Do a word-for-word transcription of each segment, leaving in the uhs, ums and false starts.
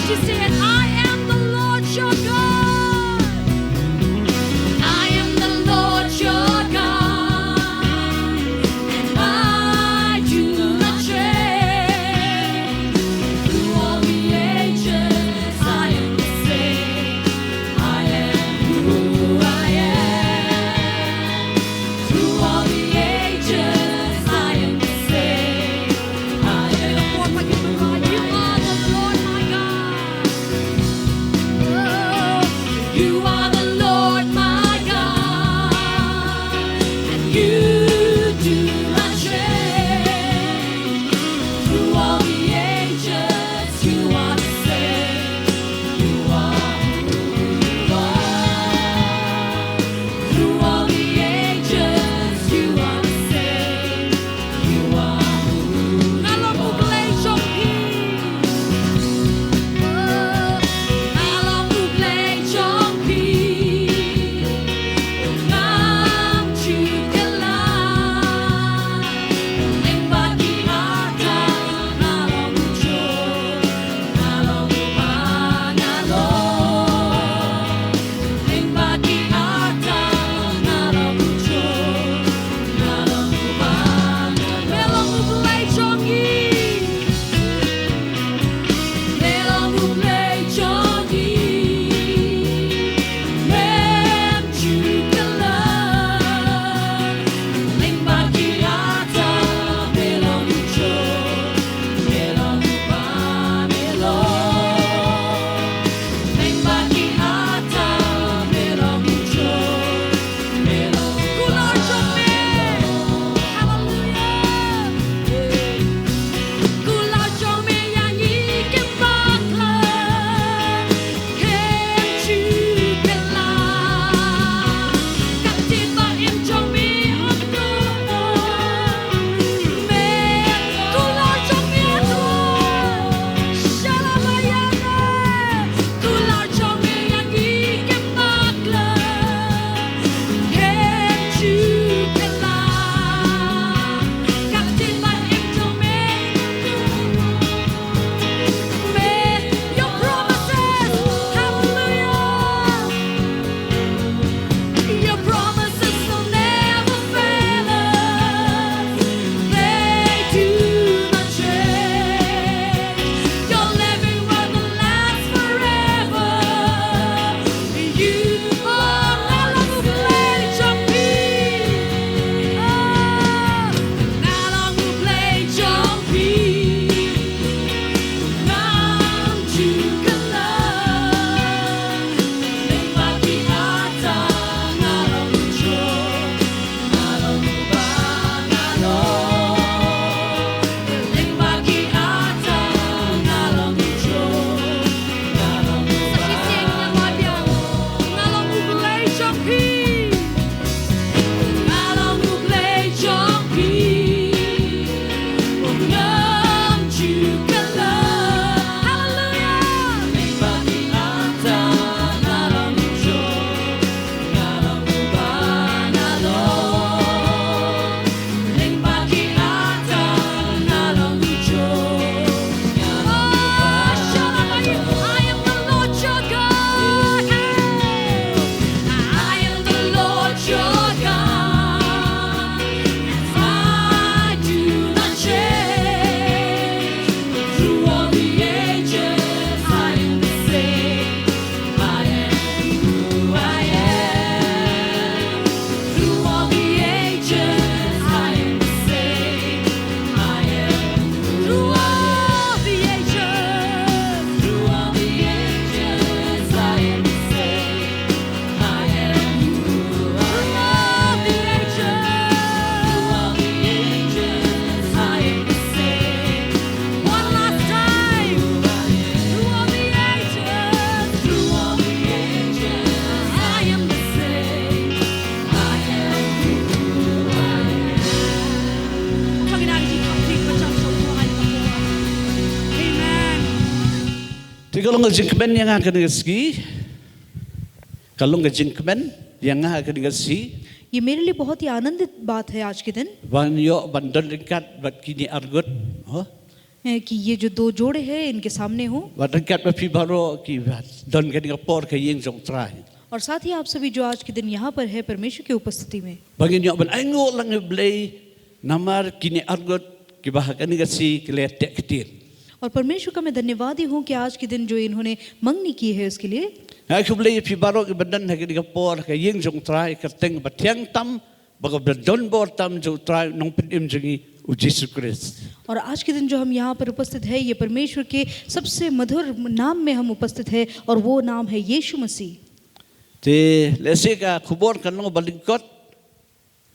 She said, "I am the Lord your God. I am the Lord your God, and I do not change. Through all the ages, I am the same. I am who I am. Through all the ages, I am the same. I am." You are the Lord my God. You are the Lord my God, and you do not change. Through all the ages, you are the same. You are who you are. Through all the ages, you are the same. You are who you are. Nga long U Blei jong phi. Nga long U Blei jong phi. Ngam ju kylla. Lyngba ki arta nga long u jong. Nga long uba nga long. Lyngba ki arta nga long u jong. Nga long uba nga long. Me long U Blei jong ngi. Me long U Blei jong ngi. Mem ju kylla. Lyngba ki arta me long u jong. Me long uba me long. Lyngba ki arta me long u jong. Me long. Kular jong me. Haleluya. Kular jong me ïa ngi ki bakla. Khlem ju kylla. Ka ktien ba im jong me. Me. Kular jong me. Shalom ïa ngi. Kular jong me ïa ngi ki bakla. Khlem ju kylla. Ka ktien ba im jong me. Me, your promises, hallelujah. Your promises will never fail us. They do not change. Your living word will last forever. You are. Nga long U Blei jong phi. Ah, nga long U Blei jong phi. Ngam ju kylla. Lyngba ki arta nga long u jong. Nga long uba nga long. Lyngba ki arta nga long u jong. Nga long uba. Sa shisien ïa nga biang. Nga long U Blei jong phi. Nga long U Blei jong phi. Ngam ju kylla. Hallelujah. Lyngba ki arta nga long u jong. Nga long uba nga long. Lyngba ki arta nga long u jong. Nga long uba nga long. I am the Lord your God. I am the Lord your God. I do not change. Through all the ages, I am the same. I am who I am. Through all the ages, I am the same. I am who I am. Through all the ages, through all the ages, I am the same. I am who I am. Through all the ages, through all the ages, I am the same. One last time. Through all the ages, through all the ages, I am the same. I am who I am. Amen. Te ka long ka jingkmen ïa nga ha kane ka sngi. Ka long ka jingkmen ïa nga ha kane ka sngi. ये मेरे लिए बहुत ही आनंदित बात है आज के दिन। Ban ïoh ban don ryngkat bad kine arngut. Ho? हैं कि ये जो दो जोड़े हैं, इनके सामने हूँ। Wat ryngkat bad phi baroh kiba don kane ka por ha ka ïing jong U Trai. और साथ ही आप सभी जो आज के दिन यहाँ पर है परमेश्वर की उपस्थिति में। Ba ngin ïoh ban ainguh lang ïa U Blei namar kine arngut kiba ha kane ka sngi ki la teh ktien. और परमेश्वर का मैं धन्यवादी हूँ कि आज के दिन जो इन्होंने मंगनी की है उसके लिए। Nga ai khublei ïa phi baroh kiba don ha kane ka por ha ka ïing jong U Trai, ka kyrteng ba thiang tam bad kaba donbor tam jong U Trai Nongpynim jong ngi U Jisu Khrist. और आज के दिन जो हम यहाँ पर उपस्थित है, ये परमेश्वर के सबसे मधुर नाम में हम उपस्थित है और वो नाम है यीशु मसीह। Te lehse ka khubor kan long ba lyngkot,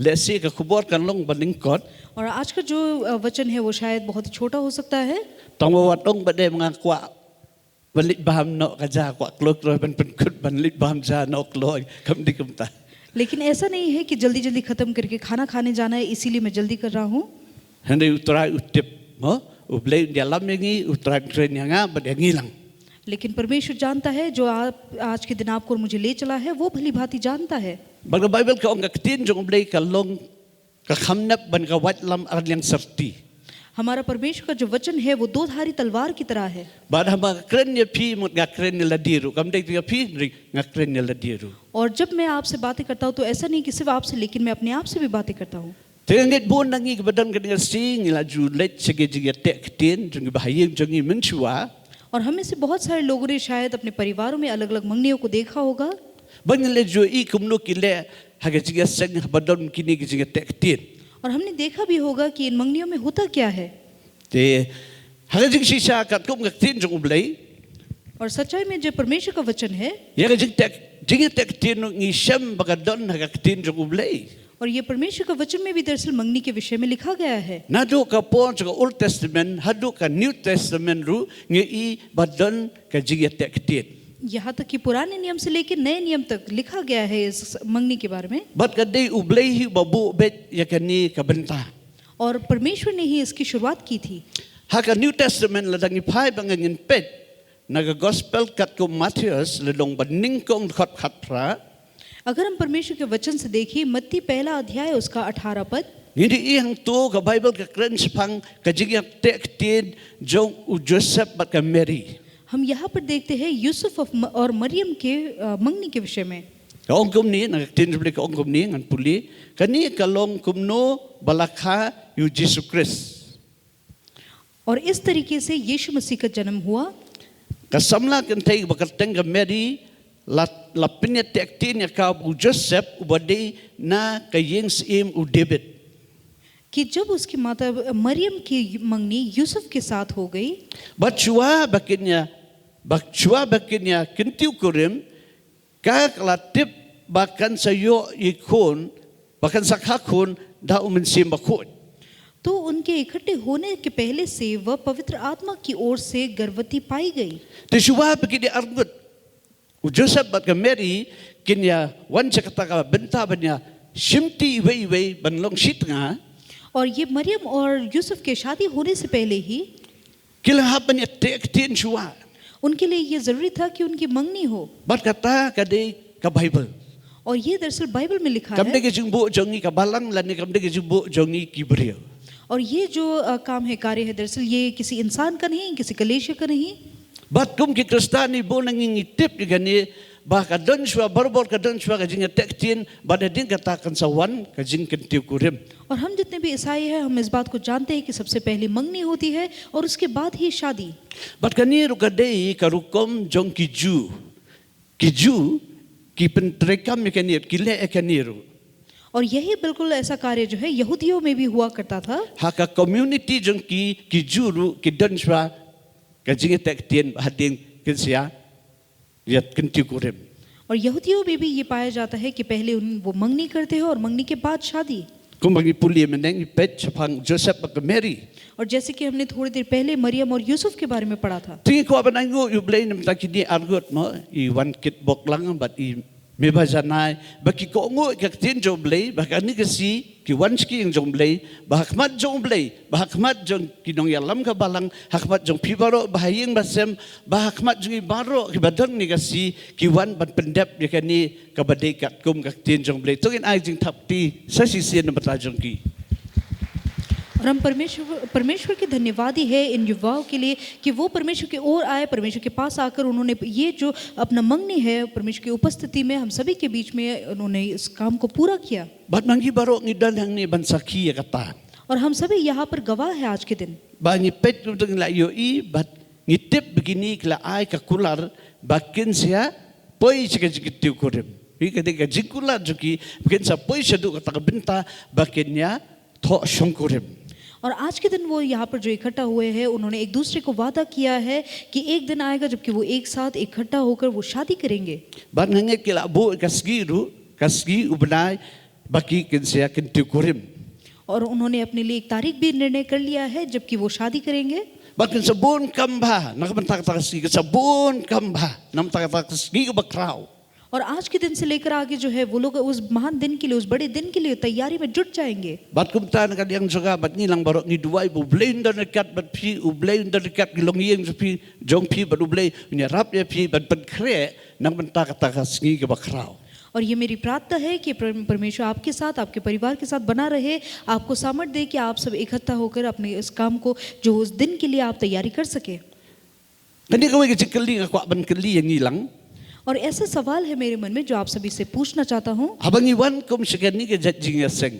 lehse ka khubor kan long ba lyngkot. और आज का जो, अ, वचन है वो शायद बहुत ही छोटा हो सकता है। Tang ba wat ong ba dei ba nga kwah ban leit bam noh ka ja, kwah kloi kloi ban pynkut ban leit bam ja noh kloi, kam dei kumta. लेकिन ऐसा नहीं है कि जल्दी-जल्दी खत्म करके खाना खाने जाना है, इसीलिए मैं जल्दी कर रहा हूँ। Hynrei U Trai u tip, mo, U Blei un ïalam ïa ngi, U Trai un kren ïa nga bad ïa ngi lang. लेकिन परमेश्वर जानता है, जो आप, आज के दिन आपको और मुझे ले चला है, वो भली भांति जानता है। Bad ka Baibl ka ong ka ktien jong U Blei ka long ka kham nep bad ka waitlam ar liang syrti. हमारा परमेश्वर का जो वचन है, वो दो धारी तलवार की तरह है। Bad haba nga kren ïa phi, mut nga kren ïa lade ruh, kam dei tang ïa phi, hynrei nga kren ïa lade ruh. और जब मैं आपसे बातें करता हूँ, तो ऐसा नहीं कि सिर्फ आपसे, लेकिन मैं अपने आप से भी बातें करता हूँ। Te nga ngeit bun na ngi kiba don ha kane ka sngi ngi la ju leit sha ka jingïateh ktien jong kiba ha ïing jong ngi mynshuwa. और हम में से बहुत सारे लोगों ने शायद अपने परिवारों में अलग-अलग मंगनियों को देखा होगा। Ba ngi la ju ïohi kumno ki leh ha ka jingïaseng haba don kine ki jingïateh ktien. और हमने देखा भी होगा कि इन मंगनियों में होता क्या है। Te ha ka jingshisha katkum ka ktien jong U Blei, और सच्चाई में जो परमेश्वर का वचन है, ïa ka jingteh, jingïateh ktien ngi shem ba ka don ha ka ktien jong U Blei. और ये परमेश्वर का वचन में भी दरअसल मंगनी के विषय में लिखा गया है। Naduh ka por jong ka Old Testament haduh ka New Testament ruh ngi ïohi ba don ka jingïateh ktien. यहाँ तक कि पुराने नियम से लेकर नए नियम तक लिखा गया है इस मंगनी के बारे में। Bad ka dei U Blei hi uba buh beit ïa kane ka bynta. और परमेश्वर ने ही इसकी शुरुआत की थी। Ha ka New Testament lada ngi phai bad ngin peit na ka Gospel katkum u Mathaios lynnong ba nyngkong dkhot khatphra. अगर हम परमेश्वर के वचन से देखें, मत्ती पहला अध्याय, उसका अठारह पद। Ngi ïohi hangto ka Baibl ka kren shaphang ka jingïateh ktien jong u Joseph bad ka Mary. हम यहाँ पर देखते हैं यूसुफ और म-, और मरियम के, अ, मंगनी के विषय में। Ka ong kumne, na ka ktien U Blei ka ong kumne, ngan pule. Kane ka long kumno ba la kha ïa u Jisu Khrist. और इस तरीके से यीशु मसीह का जन्म हुआ। Ka samla kynthei ba kyrteng ka Mary la, la pynïateh ktien ïa ka bad u Joseph uba dei na ka ïing syiem u David. कि जब उसकी माता मरियम की मंगनी यूसुफ के साथ हो गई। Bad shuwa ba kin ïa, bad shuwa ba kin ïa kyntiew kurim, ka, ka la tip ba kan sa ïoh ïa i khun, ba kan sa kha khun da u Mynsiem Bakhuid. तो उनके इकट्ठे होने के पहले से वह पवित्र आत्मा की ओर से गर्भवती पाई गई। Te shuwa ba kine arngut, u Joseph bad ka Mary, kin ïa wan sha kata ka bynta ban ïa shimti iwei iwei ban long shi tnga. और ये मरियम और यूसुफ के शादी होने से पहले ही ki la hap ban ïateh ktien shuwa. उनके लिए ये जरूरी था कि उनकी मंगनी हो। Bad kata ka dei ka Baibl. और ये दरअसल बाइबल में लिखा है। Kam dei ka jingbuh jong ngi ka balang lane kam dei ka jingbuh jong ngi ki briew. और ये जो, अ, काम है, कार्य है, दरअसल ये किसी इंसान का नहीं, किसी कलीसिया का नहीं। Bad kum ki Khristan ngi bun na ngi ngi tip ïa kane ba ka don shuwa, barabor ka don shuwa ka jingïateh ktien, bad hadien kata kan sa wan ka jingkyntiew kurim. और हम जितने भी ईसाई हैं, हम इस बात को जानते हैं कि सबसे पहले मंगनी होती है और उसके बाद ही शादी। Bad kane ruh ka dei ka rukom jong ki Jiw. Ki Jiw ki pyntreikam ïa kane, ki leh ïa kane ruh. और यही बिल्कुल ऐसा कार्य जो है यहूदियों में भी हुआ करता था। Ha ka community jong ki, ki Jiw ruh ki don shuwa ka jingïateh ktien hadien kin sa ïa kyntiew kurim. और यहूदियों में भी ये पाया जाता है कि पहले उन, वो मंगनी करते हैं और मंगनी के बाद शादी। Kumba ngi pule mynne, ngi peit shaphang Joseph bad ka Mary. और जैसे कि हमने थोड़ी देर पहले मरियम और यूसुफ के बारे में पढ़ा था। Te ngi kwah ban ainguh ïa U Blei namar kine arngut mo, i wan kit bok lang bad i Mei ba janai, ba ki kohnguh ïa ka ktien jong U Blei, ba ha kane ka sngi ki wan sha ka ïing jong U Blei, ba ha khmat jong U Blei, ba ha khmat jong ki nongïalam ka balang, ha khmat jong phi baroh ba ha ïing ba sem, ba ha khmat jong ngi baroh kiba don ha kane ka sngi, ki wan ban pyndep ïa kane kaba dei katkum ka ktien jong U Blei. To ngin ai jingthap kti sa shisien na bynta jong ki. और हम परमेश्वर परमेश्वर के धन्यवादी है इन युवाओं के लिए कि वो परमेश्वर की ओर आए, परमेश्वर के पास आकर उन्होंने ये जो अपना मंगनी है परमेश्वर की उपस्थिति में हम सभी के बीच में उन्होंने इस काम को पूरा किया। Bad ma ngi baroh ngi don hangne ban sakhi ïa kata. और हम सभी यहाँ पर गवाह है आज के दिन। Ba ngi peit kumta ngi la ïohi bad ngi tip ba kine ki la ai ka kular ba kin sa poi sha ka jingkyntiew kurim. Hi ka dei ka jingkular jong ki ba kin sa poi shaduh kata ka bynta ba kin ïa thoh shongkurim. और आज के दिन वो यहाँ पर जो इकट्ठा हुए हैं, उन्होंने एक दूसरे को वादा किया है कि एक दिन आएगा जबकि वो एक साथ इकट्ठा होकर वो शादी करेंगे। Bad nga ngeit ki la buh ka sngi ruh, ka sngi u bnai ba ki kin sa ïa kyntiew kurim. और उन्होंने अपने लिए एक तारीख भी निर्णय कर लिया है जबकि वो शादी करेंगे। Bad kin sa bun kam bha, na ka bynta kata ka sngi kin sa bun kam bha, na ka bynta kata ka sngi kaba khraw. और आज के दिन से लेकर आगे जो है वो लोग उस महान दिन के लिए, उस बड़े दिन के लिए तैयारी में जुट जाएंगे। Bad kumta na ka liang jong nga bad ngi lang baroh ngi duwai ba U Blei un don ryngkat bad phi, U Blei un don ryngkat ki longïing jong phi, jong phi bad U Blei un ïarap ïa phi ban pynkhreh na ka bynta kata ka sngi kaba khraw. और ये मेरी प्रार्थना है कि परम- परमेश्वर आपके साथ, आपके परिवार के साथ बना रहे, आपको सामर्थ दे कि आप सब इकट्ठा होकर अपने इस काम को, जो उस दिन के लिए आप तैयारी कर सके। Kane kawei ka jingkylli nga kwah ban kylli ïa ngi lang. और ऐसा सवाल है मेरे मन में जो आप सभी से पूछना चाहता हूँ। Haba ngi wan kum sha kane ka jait jingïaseng,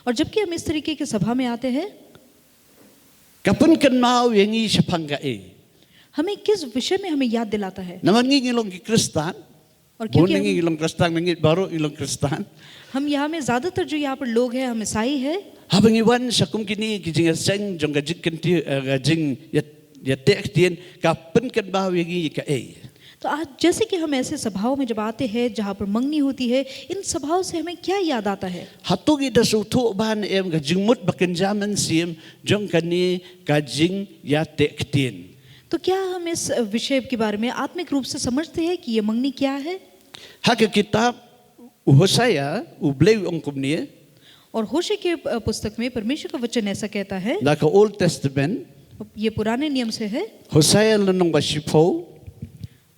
और जबकि हम इस तरीके के सभा में आते हैं, ka pynkynmaw ïa ngi shaphang kaei? हमें किस विषय में हमें याद दिलाता है? Namar ngi ngi long ki Khristan. और bun, क्योंकि ngi ngi long Khristan, ngi baroh ngi long Khristan. हम यहाँ में ज्यादातर जो यहाँ पर लोग हैं, हम ईसाई हैं। Haba ngi wan sha kum kine ki jingïaseng jong ka jingkyntiew, eh, ka jing ïa, ïateh ktien, ka pynkynmaw ïa ngi kaei? तो आज जैसे कि हम ऐसे सभाओं में जब आते हैं, जहाँ पर मंगनी होती है, इन सभाओं से हमें क्या याद आता है? Hato ngi da sngewthuh ban em ka jingmut ba kynja mynsiem jong kane ka jingïateh ktien? तो क्या हम इस विषय के बारे में आत्मिक रूप से समझते हैं कि ये मंगनी क्या है? Ha ka kitab u Hosea, U Blei u ong kumne. और होशे के, अ, पुस्तक में परमेश्वर का वचन ऐसा कहता है। Na ka Old Testament. ये पुराने नियम से है। Hosea lynnong ba shiphew.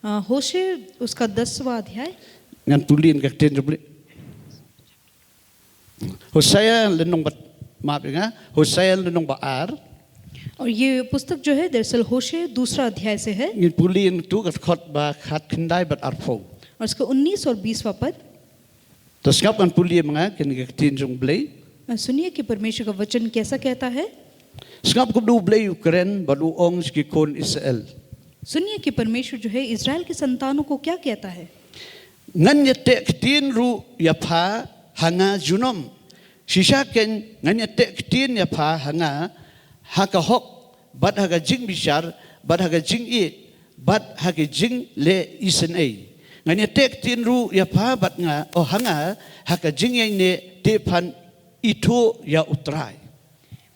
अ, होशे उसका दसवां अध्याय। Ngan pule ïa ka ktien jong U Blei. Hosea lynnong ba, maaf ïa nga, Hosea lynnong ba ar. और ये पुस्तक जो है, दरअसल होशे दूसरा अध्याय से है। Ngin pule ïa katu ka dkhot ba khatkhyndai bad arphew. और इसका उन्नीस और बीसवां पद। To sngap, ngan pule ïa ma nga kane ka ktien jong U Blei. अ, सुनिए कि परमेश्वर का वचन कैसा कहता है। Sngap kumno U Blei u kren bad u ong sha ki khun Israel. सुनिए कि परमेश्वर जो है, इस्राएल की संतानों को क्या कहता है। Ngan ïateh ktien ruh ïa pha ha nga junom. Shisha kein ngan ïateh ktien ïa pha ha nga ha ka hok, bad ha ka jingbishar, bad ha ka jingïeit, bad ha ka jingleh isynei. Ngan ïateh ktien ruh ïa pha bad nga, oh, ha nga ha ka jingïaineh, te phan ithuh ïa U Trai.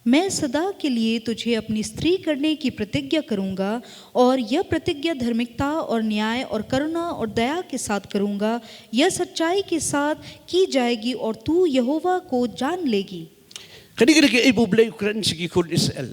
मैं सदा के लिए तुझे अपनी स्त्री करने की प्रतिज्ञा करूंगा, और यह प्रतिज्ञा धार्मिकता और न्याय और करुणा और दया के साथ करूंगा। यह सच्चाई के साथ की जाएगी, और तू यहोवा को जान लेगी। Kane ka dei kaei ba U Blei u kren sha ki khun Israel.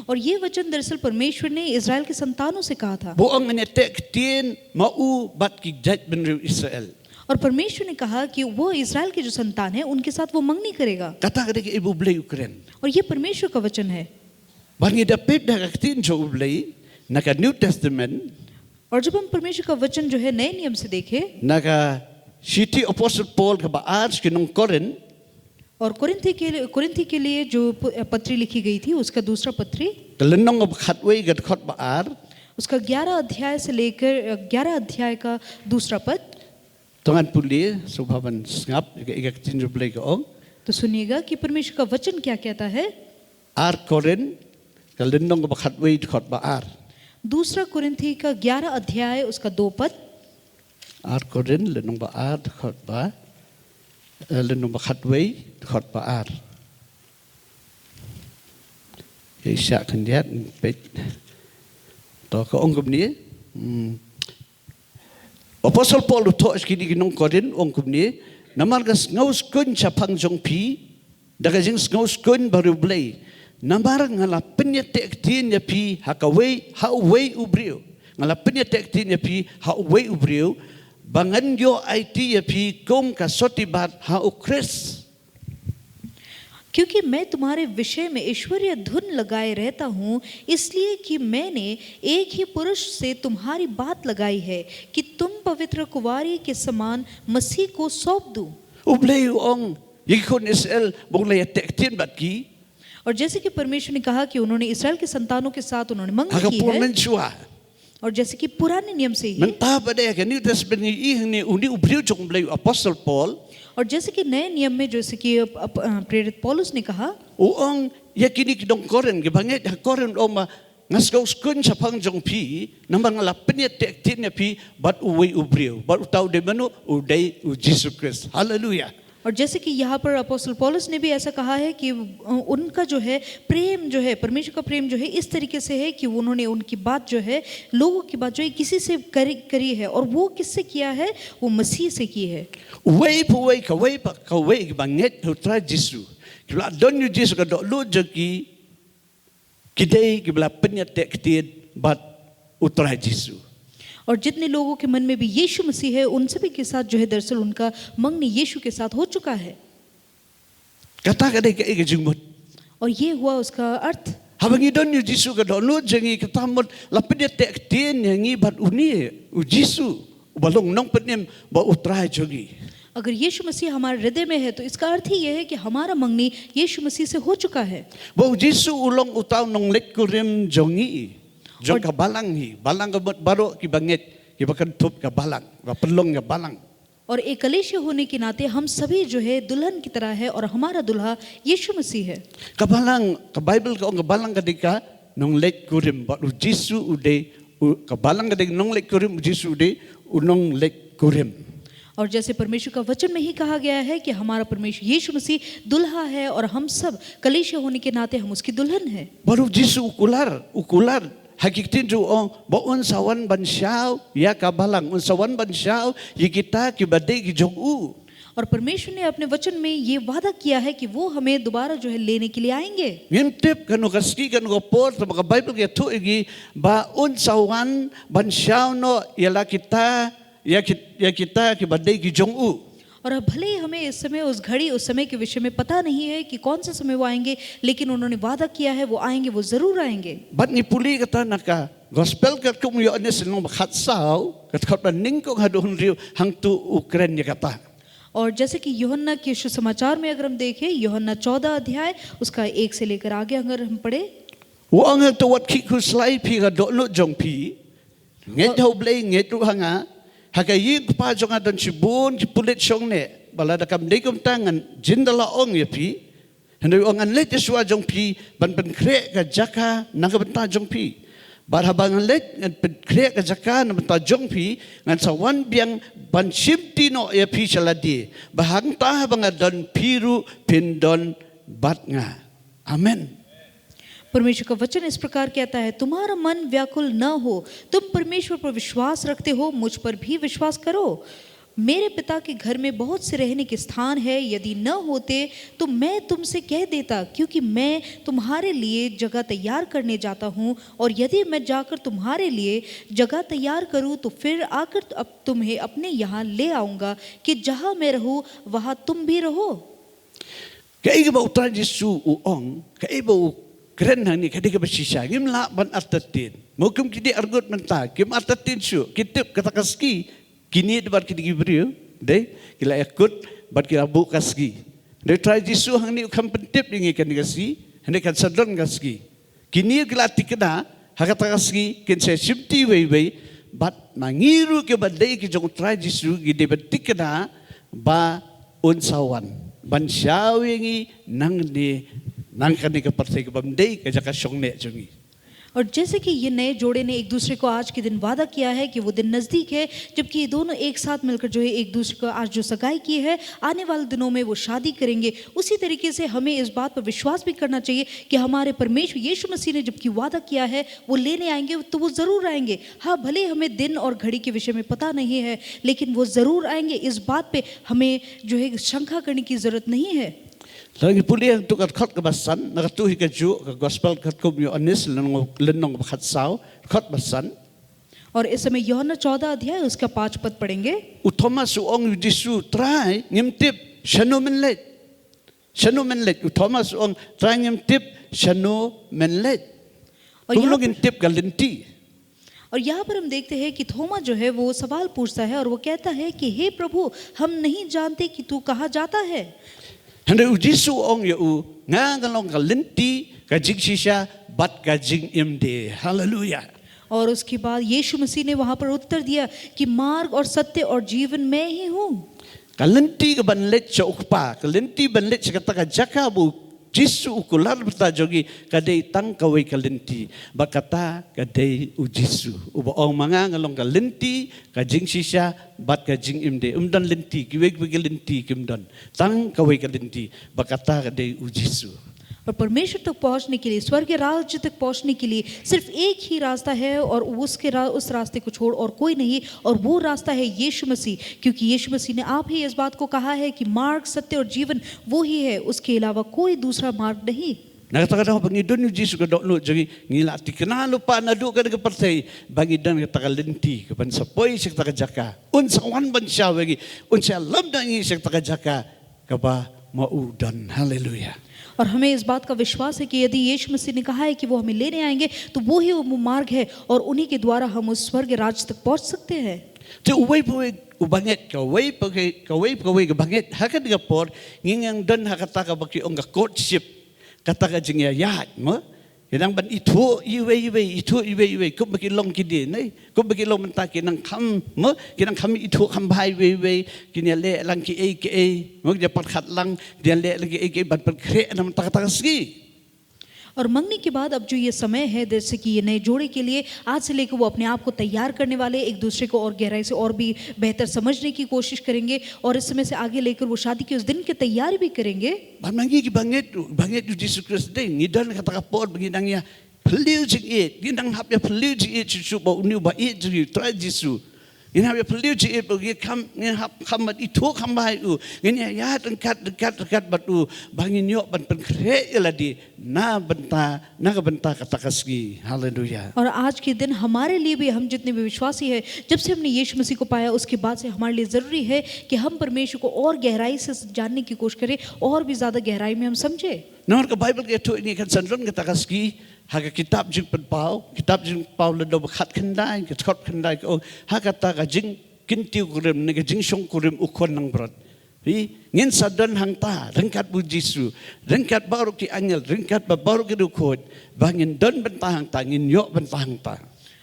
और ये वचन दरअसल परमेश्वर ने इस्राएल की संतानों से कहा था। Ba u ong, ngan ïateh ktien ma u bad ki jaitbynriew Israel. और परमेश्वर ने कहा कि वो इस्राएल की जो संतान है, उनके साथ वो मंगनी करेगा। Kata ka dei kaei ba U Blei u kren. और ये परमेश्वर का वचन है। Bad ngi da peit da ka ktien jong U Blei na ka New Testament. और जब हम परमेश्वर का वचन जो है नए नियम से देखें, na ka shithi Apostle Paul kaba ar sha ki nong Korinth. और कुरिन्थी के लिए, कुरिन्थी के लिए जो प-, पत्री लिखी गई थी, उसका दूसरा पत्री। Ka lynnong ba khatwei ka dkhot ba ar. उसका ग्यारह अध्याय से लेकर, अ, ग्यारह अध्याय का दूसरा पद। To ngan pule, sngewbha ban sngap ïa ka, ïa ka ktien jong U Blei ka ong. तो सुनिएगा कि परमेश्वर का वचन क्या कहता है। Ar Korinth, ka lynnong ba khatwei dkhot ba ar. दूसरा कुरिन्थी का ग्यारह अध्याय, उसका दो पद। Ar Korinth lynnong ba ar dkhot ba, eh, lynnong ba khatwei dkhot ba ar. Ïa sha khyndiat peit. To ka ong kumne. Hmm. Apostle Paul u thoh sha kine ki nong Korinth, ong kumne, namar ka sngewskhem shaphang jong phi, da ka jingsngewskhem bariewblei. Namar nga la pynïateh ktien ïa phi ha kawei, ha uwei u briew. Nga la pynïateh ktien ïa phi ha uwei u briew, ba ngan ïoh aiti ïa phi kum ka sotti bat ha U Khrist. क्योंकि मैं तुम्हारे विषय में ईश्वरीय धुन लगाए रहता हूँ, इसलिए कि मैंने एक ही पुरुष से तुम्हारी बात लगाई है कि तुम पवित्र कुंवारी के समान मसीह को सौंप दूं। U Blei u ong ïa ki khun Israel ba un la ïateh ktien bad ki. और जैसे कि परमेश्वर ने कहा कि उन्होंने इसराइल की संतानों के साथ उन्होंने मंगनी की है। Ha ka por mynshuwa. और जैसे कि पुराने नियम से ही, mynta pat ha ka New Testament ngi ïohi hangne une u briew jong u Blei, u Apostle Paul. और जैसे कि नए नियम में, जैसे कि अप-, अप-, अ, प्रेरित पौलुस ने कहा, u ong ïa kine ki nong Korinth, kiba ngeit ha Korinth, u ong ba nga sngewskhem shaphang jong phi namar nga la pynïateh ktien ïa phi bad uwei u briew, bad uta u dei mano? U dei u Jisu Khrist. Haleluia. और जैसे कि यहाँ पर अपोस्टल पौलुस ने भी ऐसा कहा है कि, अ, उनका जो है प्रेम, जो है परमेश्वर का प्रेम, जो है इस तरीके से है कि उन्होंने उनकी बात जो है, लोगों की बात जो है, किसी से करी, करी है, और वो किससे किया है? वो मसीह से की है। Uwei pa uwei, kawei pa kawei kiba ngeit ha u Trai Jisu, kiba la don ïa u Jisu ka dohnud jong ki, ki dei kiba la pynïateh ktien bad u Trai Jisu. और जितने लोगों के मन में भी यीशु मसीह है, उन सभी के साथ जो है, दरअसल उनका मंगनी यीशु के साथ हो चुका है। Kata ka dei kaei ka jingmut? और ये हुआ उसका अर्थ। Haba ngi don ïa u Jisu ha ka dohnud jong ngi, kata ka mut la pynïateh ktien ïa ngi bad une u Jisu, uba long nongpynim bad u Trai jong ngi. अगर यीशु मसीह हमारे हृदय में है, तो इसका अर्थ ही यह है कि हमारा मंगनी यीशु मसीह से हो चुका है। Ba u Jisu u long uta u nongleit kurim jong ngi, jong ka balang hi, balang ka mut baroh kiba ngeit, kiba kynthup ka balang, ba pynlong ka balang. और एक कलीसिया होने के नाते हम सभी जो है दुल्हन की तरह है और हमारा दूल्हा यीशु मसीह है। Ka balang, ka Baibl ka ong ka balang ka dei ka nongleit kurim, bad u Jisu u dei, u, ka balang ka dei nongleit kurim, u Jisu u dei u nongleit kurim. और जैसे परमेश्वर का वचन में ही कहा गया है कि हमारा परमेश्वर यीशु मसीह दूल्हा है और हम सब कलीसिया होने के नाते हम उसकी दुल्हन हैं। Bad u Jisu u kular, u kular ha ki ktien jong u, u ong ba un sa wan ban shaw ïa ka balang, un sa wan ban shaw ïa kita kiba dei ki jong u. और परमेश्वर ने अपने वचन में ये वादा किया है कि वो हमें दोबारा जो है लेने के लिए आएंगे। Ngim tip kano ka sngi, kano ka por, tangba ka Baibl ka ïathuh ïa ngi ba un sa wan ban shaw noh ïa la kita, ïa ki, ïa kita kiba dei ki jong u. और अब भले ही हमें इस समय, उस घड़ी, उस समय के विषय में पता नहीं है कि कौन सा समय वो आएंगे, लेकिन उन्होंने वादा किया है, वो आएंगे, वो जरूर आएंगे। Bad ngi pule kata na ka Gospel katkum u Ïoannis lynnong ba khatsaw, ka dkhot ba nyngkong haduh hynriew, hangto u kren ïa kata. और जैसे कि यूहन्ना के शुभ समाचार में अगर हम देखें, यूहन्ना चौदह अध्याय, उसका एक से लेकर आगे अगर हम पढ़े, u ong hangto, wat khih khuslai phi ha ka dohnud jong phi. Ngeit ha u Blei, ngeit ruh ha nga. Ha ka ïing u kpa jong nga don shibun ki pulit shongneh. Bad lada kam dei kumta ngan jin da la ong ïa phi. Hynrei u ong, ngan leit shuwa jong phi ban pynkhreh ka jaka na ka bynta jong phi. Bad haba ngan leit, ngan pynkhreh ka jaka na bynta jong phi, ngan sa wan biang ban shimti noh ïa phi sha lade, ba hangta haba nga don, phi ruh phin don bad nga. Amen. परमेश्वर का वचन इस प्रकार कहता है, तुम्हारा मन व्याकुल न हो। तुम परमेश्वर पर विश्वास रखते हो, मुझ पर भी विश्वास करो। मेरे पिता के घर में बहुत से रहने के स्थान है, यदि न होते तो मैं तुमसे कह देता, क्योंकि मैं तुम्हारे लिए जगह तैयार करने जाता हूँ। और यदि मैं जाकर तुम्हारे लिए जगह तैयार करूँ, तो फिर आकर अप-, तुम्हें अपने यहाँ ले आऊँगा, कि जहाँ मैं रहूँ, वहाँ तुम भी रहो। Kaei kaba u Trai Jisu u ong, kaei ba u kren hangne, ka dei kaba shisha, ngim lah ban artatien. Mo kum kine arngut mynta, kim artatien shuh, ki tip kata ka sngi, kine bad kine ki briew, dei, ki la ïakut bad ki la buh ka sngi. Dei u Trai Jisu hangne u kham pyntip ïa ngi kane ka sngi, hangne kan sa don ka sngi. Kine ki la tikna ha kata ka sngi kin sa shimti iwei iwei, bad ma ngi ruh kiba dei ki jong u Trai Jisu ngi dei ban tikna ba un sa wan ban shaw ïa ngi nangne, na kane ka pyrthei kaba ym dei ka jaka shongneh jong ngi. और जैसे कि ये नए जोड़े ने एक दूसरे को आज के दिन वादा किया है कि वो दिन नज़दीक है, जबकि ये दोनों एक साथ मिलकर जो है एक दूसरे को आज जो सगाई की है, आने वाले दिनों में वो शादी करेंगे। उसी तरीके से हमें इस बात पर विश्वास भी करना चाहिए कि हमारे परमेश्वर यीशु मसीह ने जबकि वादा किया है, वो लेने आएंगे, तो वो ज़रूर आएंगे। हाँ, भले हमें दिन और घड़ी के विषय में पता नहीं है, लेकिन वो ज़रूर आएंगे। इस बात पे हमें जो है शंका करने की ज़रूरत नहीं है। Lada ngi pule hangto ka dkhot kaba san, na kato hi kajuh ka Gospel katkum u Ïoannis lynnong, lynnong ba khatsaw, dkhot ba san. और इस समय यूहन्ना चौदह अध्याय उसका पाँच पद पढ़ेंगे। U Thomas u ong ïa u Jisu, Trai, ngim tip shano men leit. Shano men leit? U Thomas u ong, Trai, ngim tip shano men leit. और Kumno यहाँ ngin tip ka lynti? और यहाँ पर हम देखते हैं कि थोमा जो है वो सवाल पूछता है और वो कहता है कि हे प्रभु, हम नहीं जानते कि तू कहाँ जाता है। Hynrei u Jisu u ong ïa u, nga nga long ka lynti, ka jingshisha bad ka jingim de. Haleluya. और उसके बाद यीशु मसीह ने वहां पर उत्तर दिया कि मार्ग और सत्य और जीवन मैं ही हूँ। Ka lynti ka ban leit sha u Kpa, ka lynti ban leit sha kata ka jaka ba u Jisu u kular bynta jong ngi, ka dei tang kawei ka lynti. Bad kata ka dei u Jisu. Uba ong ma nga nga long ka lynti, ka jingshisha bad ka jingim de. Um don lynti, kiwei kiwei ki lynti kim don. Tang kawei ka lynti, bad kata ka dei u Jisu. और परमेश्वर तक पहुंचने के लिए, स्वर्ग राज्य तक पहुंचने के लिए सिर्फ एक ही रास्ता है और उसके रा, उस रास्ते को छोड़ और कोई नहीं, और वो रास्ता है यीशु मसीह। क्योंकि यीशु मसीह ने आप ही इस बात को कहा है कि मार्ग, सत्य और जीवन वो ही है, उसके अलावा कोई दूसरा मार्ग नहीं। Na kata ka daw ba ngi don u Jisu ka dohnud jong ngi, ngi la thikna lypa naduh kane ka pyrthei ba ngi don kata ka lynti ka ban sa poi sha kata ka jaka. Un sa wan ban shaw ïa ngi, un sa lam da ngi sha kata ka jaka kaba ma u don. Haleluya. और हमें इस बात का विश्वास है कि यदि यीशु मसीह ने कहा है कि वो हमें लेने आएंगे, तो वो ही वो मार्ग है और उन्हीं के द्वारा हम उस स्वर्ग राज्य तक पहुंच सकते हैं। Te uwei pa uwei u bangeit, kawei pa kawei, kawei pa kawei ka bangeit, ha kane ka por ngi nang don ha kata kaba ki ong ka courtship, kata ka jingïaid mo. Ki nang ban ithuh iwei iwei, ithuh iwei iwei, kumba ki long ki dei, ne? Kumba ki long mynta ki nang kham mo, ki nang kham ithuh kham bha iwei iwei, kin ïaleh lang kiei kiei mo, kin ïa pyrkhat lang, kin ïaleh lang kiei kiei ban pynkhreh na mynta kata ka sngi. और मंगनी के बाद अब जो ये समय है, जैसे कि ये नए जोड़े के लिए आज से लेकर वो अपने आप को तैयार करने वाले, एक दूसरे को और गहराई से और भी बेहतर समझने की कोशिश करेंगे और इस समय से आगे लेकर वो शादी के उस दिन की तैयारी भी करेंगे। Ban ma ngi ki bangeit, bangeit u Jisu Khrist, dei ngi don kata ka por ba ngi nang ïa phylliew jingïeit, ngi nang hap ïa phylliew jingïeit shuh shuh ba une u ba ïeit jong ngi u Trai Jisu. Ngi nang hap ïa phylliew jingïeit ba ngi kham, ngi hap kham ban ithuh kham bha ïa u. Ngi ïa ïaid ryngkat ryngkat ryngkat bad u ba ngin ïoh ban pynkhreh ïa lade na bynta, na ka bynta kata ka sngi. Haleluya. और आज के दिन हमारे लिए भी, हम जितने भी विश्वासी हैं, जब से हमने यीशु मसीह को पाया, उसके बाद से हमारे लिए ज़रूरी है कि हम परमेश्वर को और गहराई से जानने की कोशिश करें और भी ज़्यादा गहराई में हम समझें। Namar ka Baibl ka ïathuh ïa ngi kan sa don kata ka sngi ha ka kitab Jingpynpaw, kitab Jingpynpaw lynnong ba khatkhyndai, ka dkhot khyndai ka ong, ha kata ka jingkyntiew kurim ne ka jingshong kurim u khun langbrot. Phi, ngin sa don hangta ryngkat bad u Jisu, ryngkat baroh ki angel, ryngkat bad baroh ki riewkhuid, ba ngin don bynta hangta, ngin ïoh bynta hangta.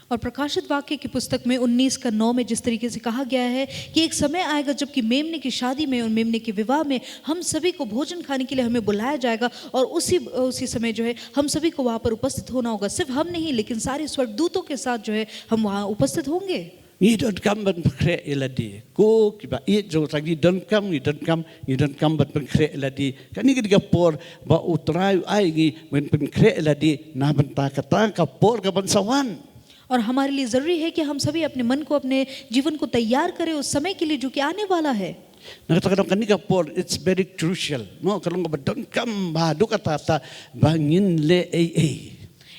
और प्रकाशित वाक्य की पुस्तक में उन्नीस का नौ में जिस तरीके से कहा गया है कि एक समय आएगा जबकि मेमने की शादी में और मेमने के विवाह में हम सभी को भोजन खाने के लिए हमें बुलाया जाएगा और उसी उसी समय जो है हम सभी को वहाँ पर उपस्थित होना होगा। सिर्फ हम नहीं, लेकिन सारे स्वर्गदूतों के साथ जो है हम वहाँ उपस्थित होंगे। Ngi donkam ban pynkhreh ïa lade. Ko kiba ïeit jong u Trai, ngi donkam, ngi donkam, ngi donkam ban pynkhreh ïa lade. Kane ka dei ka por ba u Trai u ai ngi ban pynkhreh ïa lade na bynta kata ka por ka ban sa wan. और हमारे लिए ज़रूरी है कि हम सभी अपने मन को, अपने जीवन को तैयार करें उस समय के लिए जो कि आने वाला है। Na kata ka daw kane ka por, it's very crucial. Mo, ka long kaba donkam bha haduh katta katta ba ngin leh ei ei.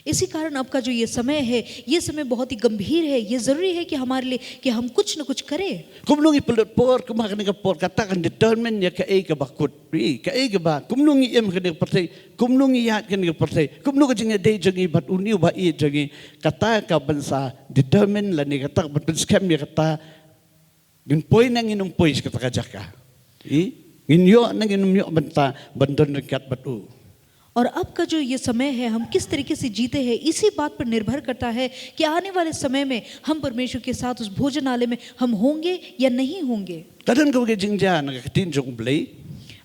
इसी कारण अब का जो ये समय है, ये समय बहुत ही गंभीर है। ये ज़रूरी है कि हमारे लिए, कि हम कुछ न कुछ करें। Kumno ngi pynlut por, kumba kane ka por, kata kan determine ïa kaei kaba kut. Ri, kaei kaba, kumno ngi im ha kane ka pyrthei, kumno ngi ïaid ha kane ka pyrthei, kumno ka jingïadei jong ngi bad une uba ïeit jong ngi, kata ka ban sa determine lane kata ka ban pynskhem ïa kata ngin poi ne ngin ym poi sha kata ka jaka. Ri, ngin ïoh ne ngin ym ïoh bynta ban don ryngkat bad u. और अब का जो ये समय है, हम किस तरीके से जीते हैं, इसी बात पर निर्भर करता है कि आने वाले समय में हम परमेश्वर के साथ उस भोजनालय में हम होंगे या नहीं होंगे। Ka don kawei ka jingjia na ka ktien jong U Blei.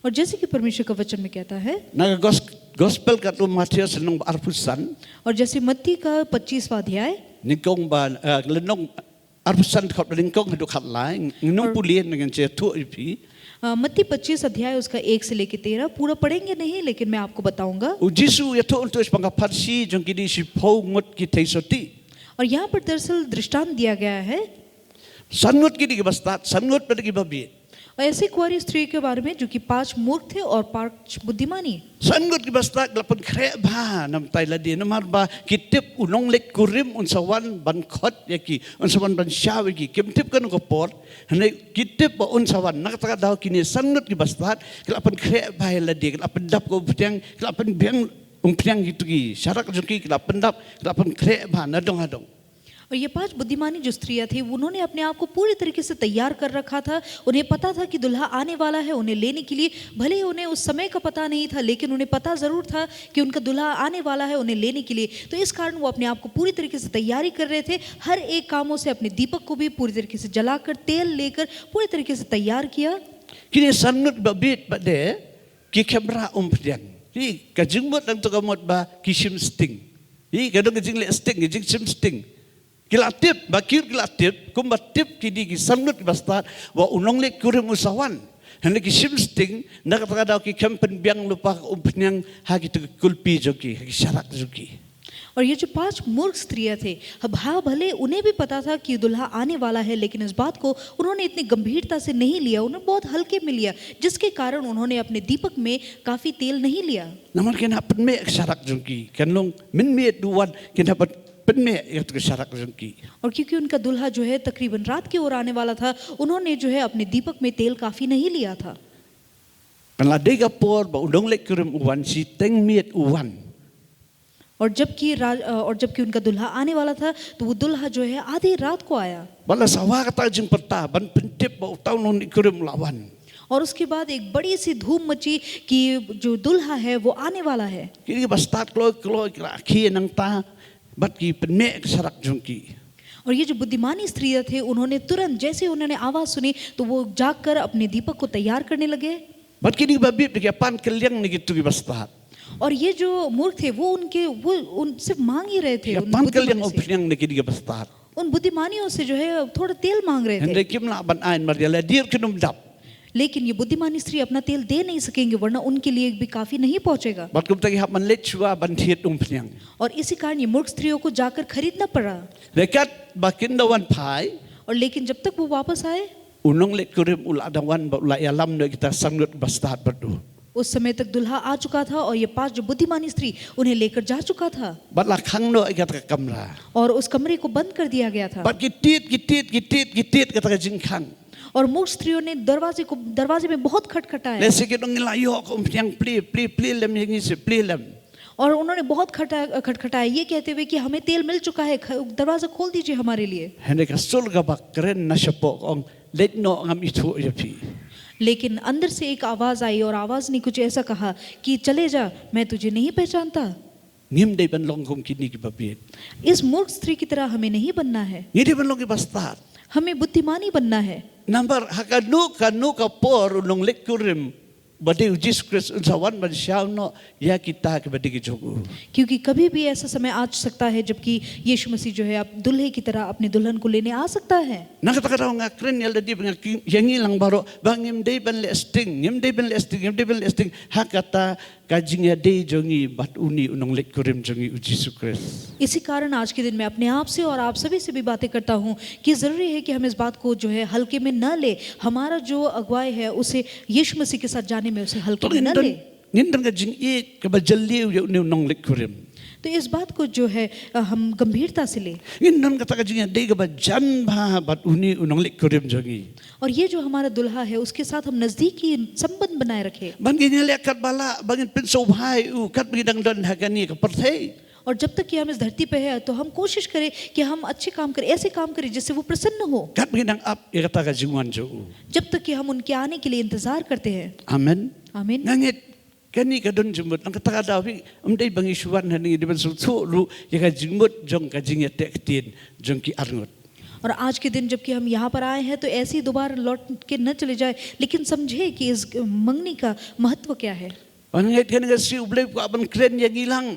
और जैसे कि परमेश्वर का वचन में कहता है, Na ka gos-, gospel katto Mathaios lynnong ba arphew san. और जैसे मत्ती का पच्चीसवाँ अध्याय, Nyngkong ba, eh, lynnong arphew san dkhot ba nyngkong haduh khatlai, ngin ym pule, ngin sa ïathuh ïa phi. अ, मत्ती पच्चीस अध्याय उसका एक से लेके तेरह पूरा पढ़ेंगे नहीं, लेकिन मैं आपको बताऊंगा। U Jisu u ïathuh hangto shaphang ka pharshi jong kine shiphew ngut ki theisotti. और यहाँ पर दरअसल दृष्टांत दिया गया है। San ngut kine kiba stad, san ngut pat kiba bieit. और ऐसी कुंवारी स्त्री के बारे में, जो कि पांच मूर्ख थे और पांच बुद्धिमानी। San ngut kiba stad ki la pynkhreh bha na bynta ïa lade, namar ba ki tip u nongleit kurim un sa wan ban khot ïa ki, un sa wan ban shaw ïa ki. Kim tip katno ka por, hynrei ki tip ba un sa wan. Na kata ka daw kine san ngut kiba stad ki la pynkhreh bha ïa lade, ki la pyndap ka umphniang, ki la pynbiang umphniang kito ki sharak jong ki, ki la pyndap, ki la pynkhreh bha nadong hadong. और ये पांच बुद्धिमानी जो स्त्रियां थी, उन्होंने अपने आप को पूरी तरीके से तैयार कर रखा था। उन्हें पता था कि दूल्हा आने वाला है उन्हें लेने के लिए। भले ही उन्हें उस समय का पता नहीं था, लेकिन उन्हें पता ज़रूर था कि उनका दूल्हा आने वाला है उन्हें लेने के लिए। तो इस कारण वो अपने आप को पूरी तरीके से तैयारी कर रहे थे। हर एक कामों से, अपने दीपक को भी पूरी तरीके से जलाकर, तेल लेकर पूरी तरीके से तैयार किया। Kine san ngut ba bit ba de, ki khlem rah umphniang. Te ka jingmut nangta ka mut ba ki shim sting. Te ka don ka jingleh sting, ka jingshim sting. Ki la tip, ba ki ruh ki la tip, kumba tip kine ki san ngut kiba stad, ba u nongleit kurim u sa wan. Hynrei ki shim sting, na kata ka daw ki khlem pynbiang lypa ka umphniang ha kito ki kulpi jong ki, ha ki sharak jong ki. और ये जो पांच मूर्ख स्त्रियां थे, अब हाँ, भले उन्हें भी पता था कि दूल्हा आने वाला है, लेकिन इस बात को उन्होंने इतनी गंभीरता से नहीं लिया, उन्होंने बहुत हल्के में लिया, जिसके कारण उन्होंने अपने दीपक में काफी तेल नहीं लिया। Namar kin hap pynmih ka sharak jong ki, kan long mynmiet u wan, kin hap pynmih ïa ka sharak jong ki. और क्योंकि उनका दूल्हा जो है तकरीबन रात की ओर आने वाला था, उन्होंने जो है अपने दीपक में तेल काफी नहीं लिया था। Kan la dei ka por ba u nongleit kurim u wan, shiteng miet u wan. और जबकि रा-, अ, और जबकि उनका दूल्हा आने वाला था, तो वो दूल्हा जो है आधी रात को आया। Bad la sawa kata ka jingpyrta ban pyntip ba uta u nongleit kurim u la wan. और उसके बाद एक बड़ी सी धूम मची कि जो दूल्हा है वो आने वाला है। Kine kiba stad kloi kloi ki la khie nangta bad ki pynmih ka sharak jong ki. और ये जो बुद्धिमानी स्त्रियां थे, उन्होंने तुरंत, जैसे ही उन्होंने आवाज सुनी, तो वो जाकर अपने दीपक को तैयार करने लगे। Bad kine kiba bit ki ïa pan kylliang na kito kiba stad. और ये जो मूर्ख थे, वो उनके, वो उन सिर्फ मांग ही रहे थे, ïa उन pan बुद्धिमानी kylliang से। Umphniang na kine kiba stad. उन बुद्धिमानियों से जो है थोड़ा तेल मांग रहे थे। Hynrei kim lah ban ai namar ïa lade ruh kin ym dap. लेकिन ये बुद्धिमानी स्त्री अपना तेल दे नहीं सकेंगे, वरना उनके लिए भी काफी नहीं पहुंचेगा। Bad kumta ki hap ban leit shuwa ban thied umphniang. और इसी कारण ये मूर्ख स्त्रियों को जाकर खरीदना पड़ा। Hynrei katba kin da wan phai, और लेकिन जब तक वो वापस आए, u nongleit kurim u la dang wan bad u la ïalam noh ïa kita san ngut ba stad bad u. उस समय तक दूल्हा आ चुका था और ये पांच जो बुद्धिमानी स्त्री उन्हें लेकर जा चुका था। Bad la khang noh ïa kata ka kamra. और उस कमरे को बंद कर दिया गया था। Bad ki tied, ki tied, ki tied, ki tied kata ka jingkhang. और मूर्ख स्त्रियों ने दरवाजे को, दरवाजे में बहुत खटखटाया। Lehse ki ong ngi la ïoh ka umphniang, plie, plie, plie lem ïa ngi shi, plie lem. और उन्होंने बहुत खटा-, खटखटाया, ये कहते हुए कि हमें तेल मिल चुका है, ख-, दरवाजा खोल दीजिए हमारे लिए। Hynrei ka sur kaba kren na shapoh ka ong, leit noh, ngam ithuh ïa phi. लेकिन अंदर से एक आवाज आई और आवाज ने कुछ ऐसा कहा कि चले जा, मैं तुझे नहीं पहचानता। Ngim dei ban long kum kine kiba bit. इस मूर्ख स्त्री की तरह हमें नहीं बनना है। Ngi dei ban long kiba stad. हमें बुद्धिमानी बनना है। Namar ha kano kano ka por u nongleit kurim ba dei u Jisu Khrist un sa wan ban shaw noh ïa kita kiba dei ki jong u. क्योंकि कभी भी ऐसा समय आ सकता है जबकि यीशु मसीह जो है आप दूल्हे की तरह अपने दुल्हन को लेने आ सकता है। Na kata ka daw nga kren ïa lade bad ïa ngi lang baroh ba ngim dei ban leh sting, ngim dei ban leh sting, ngim dei ban leh sting ha kata ka jingïadei jong ngi bad une u nongleit kurim jong ngi u Jisu Khrist. इसी कारण आज के दिन मैं अपने आप से और आप सभी से भी बातें करता हूँ कि ज़रूरी है कि हम इस बात को जो है हल्के में न ले। हमारा जो अगुवाई है उसे यीशु मसीह के साथ जाने में उसे हल्के में न ले। Ngin don ka jingïeit kaba jylliew ïa une u nongleit kurim. तो इस बात को जो है, अ, हम गंभीरता से लें। Ngin don kata ka jingïadei kaba jan bha bad une u nongleit kurim jong ngi. और ये जो हमारा दूल्हा है, उसके साथ हम नजदीकी संबंध बनाए रखें। Ban ngin ïaleh katba lah, ban ngin pynsngewbha ïa u katba ngi dang don ha kane ka pyrthei. और जब तक कि हम इस धरती पे हैं, तो हम कोशिश करें कि हम अच्छे काम करें, ऐसे काम करें जिससे वो प्रसन्न हो। Katba ngi dang ap ïa kata ka jingwan jong u. जब तक कि हम उनके आने के लिए इंतजार करते हैं। Amen. आमीन। Nga ngeit kane ka don jingmut, na kata ka daw hi, ym dei ba ngi shu wan hangne, dei ban sngewthuh ruh ïa ka jingmut jong ka jingïateh ktien jong ki arngut. और आज के दिन जबकि हम यहाँ पर आए हैं, तो ऐसे ही दोबारा लौट के न चले जाए, लेकिन समझे कि इस मंगनी का महत्व क्या है। Nga ngeit kane ka sngi U Blei u kwah ban kren ïa ngi lang.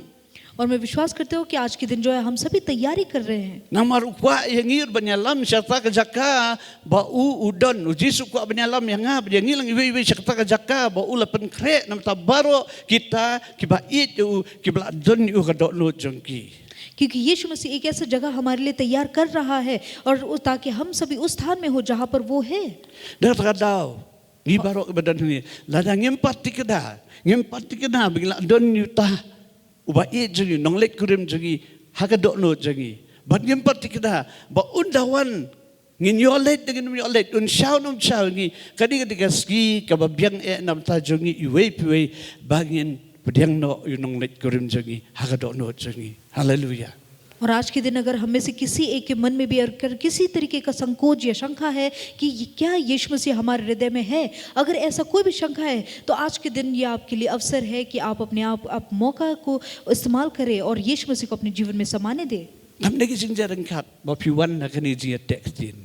और मैं विश्वास करता हूँ कि आज के दिन जो है, हम सभी तैयारी कर रहे हैं। Namar u kwah ïa ngi ruh ban ïalam sha kata ka jaka ba u u don. U Jisu u kwah ban ïalam ïa nga bad ïa ngi lang iwei iwei sha kata ka jaka ba u la pynkhreh namar baroh kita kiba ïeit ïa u, kiba la don ïa u ha ka dohnud jong ki. क्योंकि यीशु मसीह एक ऐसा जगह हमारे लिए तैयार कर रहा है, और उ-, ताकि हम सभी उस स्थान में हो जहाँ पर वो है। Na kata ka daw, Ngi baroh ba don hangne, lada ngim pat thikna, ngim pat thikna ba ngi la don uta uba ïeit jong ngi, nongleit kurim jong ngi ha ka dohnud jong ngi, bad ngim pat thikna ba un da wan, ngin ïoh leit ne ngin ym ïoh leit, un shaw ne ym shaw ïa ngi, kane ka dei ka sngi kaba biang eh na bynta jong ngi iwei pa iwei, ba ngin pdiang noh ïa u nongleit kurim jong ngi ha ka dohnud jong ngi. Haleluya. और आज के दिन अगर हम में से किसी एक के मन में भी अगर किसी तरीके का संकोच या शंका है कि ये, क्या यीशु मसीह हमारे हृदय में है, अगर ऐसा कोई भी शंका है, तो आज के दिन ये आपके लिए अवसर है कि आप अपने आप, आप मौका को इस्तेमाल करें और यीशु मसीह को अपने जीवन में समाने दें। Namar ka jingjarang kat ba phi wan ha kane ka jingïateh ktien.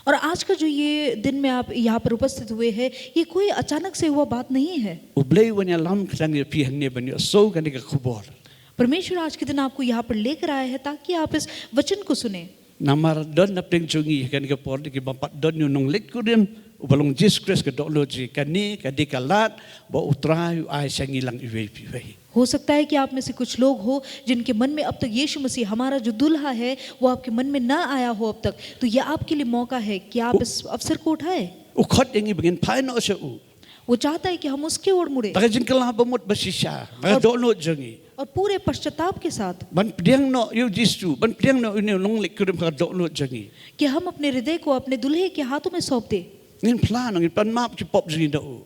और आज का जो ये दिन में आप यहाँ पर उपस्थित हुए हैं, ये कोई अचानक से हुआ बात नहीं है। U Blei u wan ïalam khnang ïa phi hangne ban ïohsngew kane ka khubor. परमेश्वर आज के दिन आपको यहाँ पर लेकर आया है ताकि आप इस वचन को सुने। Namar don napdeng jong ngi ha kane ka por ki bym pat don ïa u nongleit kurim uba long Jisu Khrist ka dohnud jong ngi, kane ka dei ka lad ba U Trai u ai sha ngi lang iwei pa iwei. हो सकता है कि आप में से कुछ लोग हो जिनके मन में अब तक यीशु मसीह हमारा जो दुल्हा है वो आपके मन में ना आया हो अब तक, तो यह आपके लिए मौका है कि आप इस अवसर को उठाएं। U khot ïa ngi ba ngin phai noh sha u. वो चाहता है कि हम उसके ओर मुड़े। Da ka jingkylla ba mut ba shisha, da ka dohnud jong ngi. और पूरे पश्चाताप के साथ। Ban pdiang noh ïa u Jisu, ban pdiang noh ïa une u nongleit kurim ha ka dohnud jong ngi. कि हम अपने हृदय को अपने दुल्हे के हाथों में सौंप दें। Ngin phla noh, ngin pan map ki pop jong ngi na u.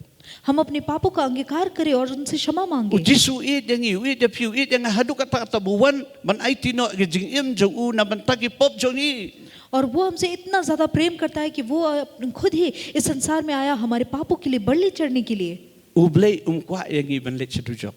हम अपने पापों का अंगीकार करें और उनसे क्षमा मांगें। U Jisu u ïeit ïa ngi, u ïeit ïa phi, u ïeit ïa nga haduh katta katta ba u wan ban aiti noh ïa ka jingim jong u na bynta ki pop jong ngi. और वो हमसे इतना ज्यादा प्रेम करता है कि वो खुद ही इस संसार में आया हमारे पापों के लिए बलि चढ़ने के लिए। U Blei um kwah ïa ngi ban leit sha dujok.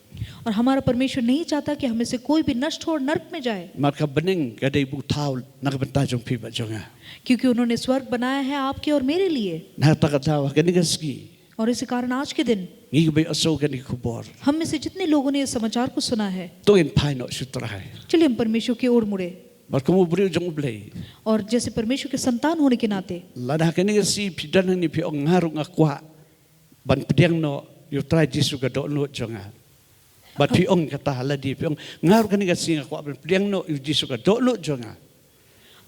और हमारा परमेश्वर नहीं चाहता कि हमें से कोई भी नष्ट हो और नरक में जाए। Namar ka bneng ka dei ba u thaw na ka bynta jong phi bad jong nga. क्योंकि उन्होंने स्वर्ग बनाया है आपके और मेरे लिए। Na kata ka daw ha kane ka sngi, और इसी कारण आज के दिन ngi kiba ïohsngew kane ka khubor, हम में से जितने लोगों ने इस समाचार को सुना है, to ngin phai noh sha U Trai. चलिए हम परमेश्वर की ओर मुड़े। Bad kum u briew jong U Blei, और जैसे परमेश्वर के संतान होने के नाते, lada ha kane ka sngi phi don hangne phi ong, nga ruh nga kwah ban pdiang noh ïa U Trai Jisu ka dohnud jong nga. Bad phi ong kata ha lade, phi ong, nga ruh kane ka sngi nga kwah ban pdiang noh ïa u Jisu ka dohnud jong nga.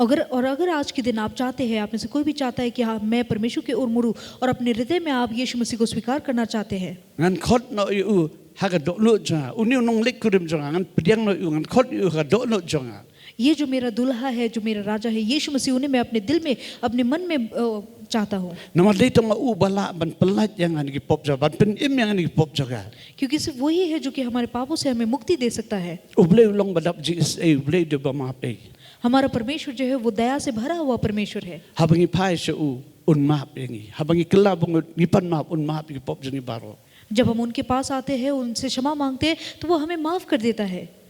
अगर, और अगर आज के दिन आप चाहते हैं, आप में से कोई भी चाहता है कि हाँ, मैं परमेश्वर की ओर मुड़ूं और अपने हृदय में आप यीशु मसीह को स्वीकार करना चाहते हैं, ngan khot noh ïa u ha ka dohnud jong nga. Une u nongleit kurim jong nga, ngan pdiang noh ïa u, ngan khot ïa u ha ka dohnud jong nga. ये जो मेरा दुल्हा है, जो मेरा राजा है, यीशु मसीह, उन्हें मैं अपने दिल में, अपने मन में, अ, चाहता हूँ। Namar dei tang ma u ba lah ban pyllait ïa nga na ki pop jong nga, ban pynim ïa nga na ki pop jong nga. क्योंकि सिर्फ वही है जो कि हमारे पापों से हमें मुक्ति दे सकता है। U Blei u long ba dap jingïeit, u Blei u dei uba map ei. हमारा परमेश्वर जो है, वो दया से भरा हुआ परमेश्वर है। Haba ngi phai sha u, un map ïa ngi. Haba ngi kylla ba ngi pan map, un map ïa ki pop jong ngi baroh. जब हम उनके पास आते हैं, उनसे क्षमा मांगते हैं, तो वो हमें माफ कर देता है।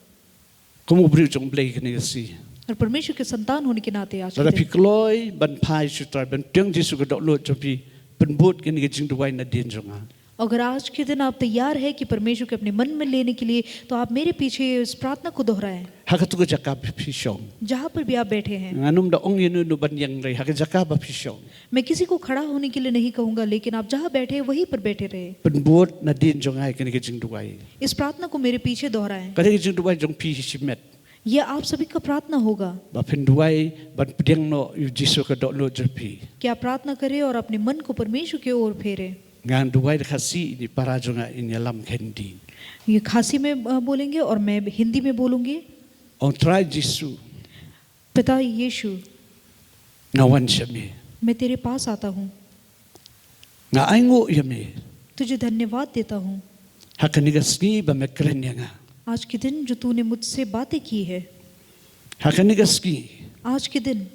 Kum u briew jong U Blei kane ka sngi, और परमेश्वर के संतान होने के नाते आज के दिन, lada phi kloi ban phai sha U Trai, ban pdiang Jisu ka dohnud jong phi, pynbud kane ka jingduwai nadien jong nga. अगर आज के दिन आप तैयार है कि परमेश्वर को अपने मन में लेने के लिए, तो आप मेरे पीछे इस प्रार्थना को दोहराएं। Ha katu ka jaka ba phi shong, जहाँ पर भी आप बैठे हैं। Ngan ym da ong ïa uno uno ban ïeng rei, ha ka jaka ba phi shong. मैं किसी को खड़ा होने के लिए नहीं कहूंगा, लेकिन आप जहाँ बैठे हैं, वहीं पर बैठे रहे। Pynbud nadien jong nga ïa kane ka jingduwai. इस प्रार्थना को मेरे पीछे दोहराएं। Kane ka jingduwai jong phi hi shimet. यह आप सभी का प्रार्थना होगा। Ba phin duwai ban pdiang noh ïa u Jisu ka dohnud jong phi. क्या प्रार्थना करें और अपने मन को परमेश्वर की ओर फेरें। Ngan duwai da Khasi, ine i para jong nga in ïalam Hindi. ये खासी में, अ, बोलेंगे और मैं हिंदी में बोलूंगी। Ong Trai Jisu, पिता यीशु, nga wan sha me. मैं तेरे पास आता हूँ। Nga ainguh ïa me. तुझे धन्यवाद देता हूँ। Ha kane ka sngi ba me kren ïa nga. आज के दिन जो तूने मुझसे बातें की है। Ha kane ka sngi, आज के दिन,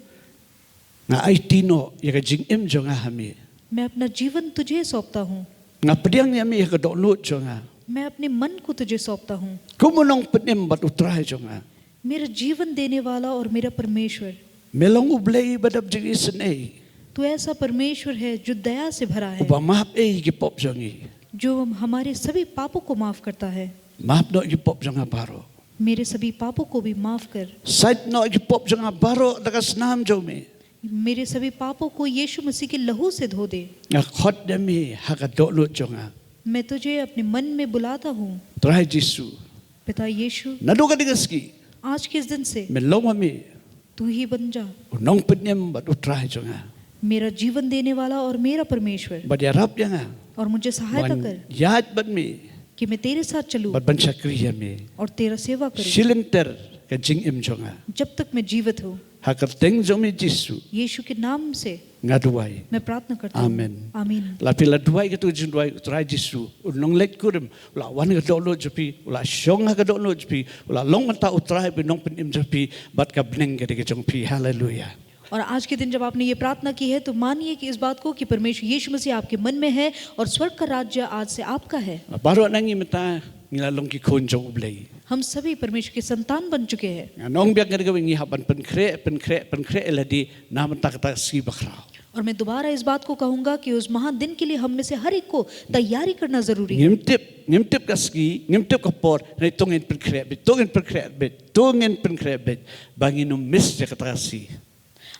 nga aiti noh ïa ka jingim jong nga ha me. मैं अपना जीवन तुझे सौंपता हूँ। Nga pdiang ïa me ha ka dohnud jong nga। मैं अपने मन को तुझे सौंपता हूँ। Kum u nongpynim bad U Trai jong nga. मेरा जीवन देने वाला और मेरा परमेश्वर। Me long U Blei ba dap jingisynei, तू ऐसा परमेश्वर है जो दया से भरा है, uba map ei ïa ki pop jong ngi, जो हमारे सभी पापों को माफ करता है। Map noh ïa ki pop jong nga baroh। मेरे सभी पापों को भी माफ कर। Sait noh ïa ki pop jong nga baroh da ka snam jong me। मेरे सभी पापों को यीशु मसीह के लहू से धो दे। Nga khot ïa me ha ka dohnud jong nga। मैं तुझे अपने मन में बुलाता हूँ। Trai Jisu, पिता यीशु, naduh kane ka sngi, आज के इस दिन से, me long ma me, तू ही बन जा, u nongpynim bad U Trai jong nga, मेरा जीवन देने वाला और मेरा परमेश्वर। Bad ïarap ïa nga, और मुझे सहायता कर याद ban me कि मैं तेरे साथ चलूं बad ban shakri ïa me और तेरा सेवा करूं shilynter ka jingim jong nga. जब तक मैं जीवित हूं। Ha ka kyrteng jong me Jisu. यीशु के नाम से। Nga duwai. मैं प्रार्थना करता हूं। Amen. आमीन। La phi la duwai katu ka jingduwai, U Trai Jisu un long leit kurim, u la wan ha ka dohnud jong phi, u la shong ha ka dohnud jong phi, u la long mynta U Trai bad u nongpynim jong phi, bad ka bneng ka dei ka jong phi. Haleluia. और आज के दिन जब आपने ये प्रार्थना की है, तो मानिए कि इस बात को कि परमेश्वर यीशु मसीह आपके मन में है और स्वर्ग का राज्य आज से आपका है। Baroh na ngi mynta ngi la long ki khun jong U Blei. हम सभी परमेश्वर की संतान बन चुके हैं। Nga ong biang ka dei kaba ngi hap ban pynkhreh, pynkhreh, pynkhreh ïa lade na mynta kata ka sngi bakhraw. और मैं दोबारा इस बात को कहूंगा कि उस महान दिन के लिए हम में से हर एक को तैयारी करना जरूरी है। Ngim tip, ngim tip ka sngi, ngim tip ka por, hynrei to ngin pynkhreh beit, to ngin pynkhreh beit, to ngin pynkhreh beit, ba ngin ym miss ïa kata ka sngi.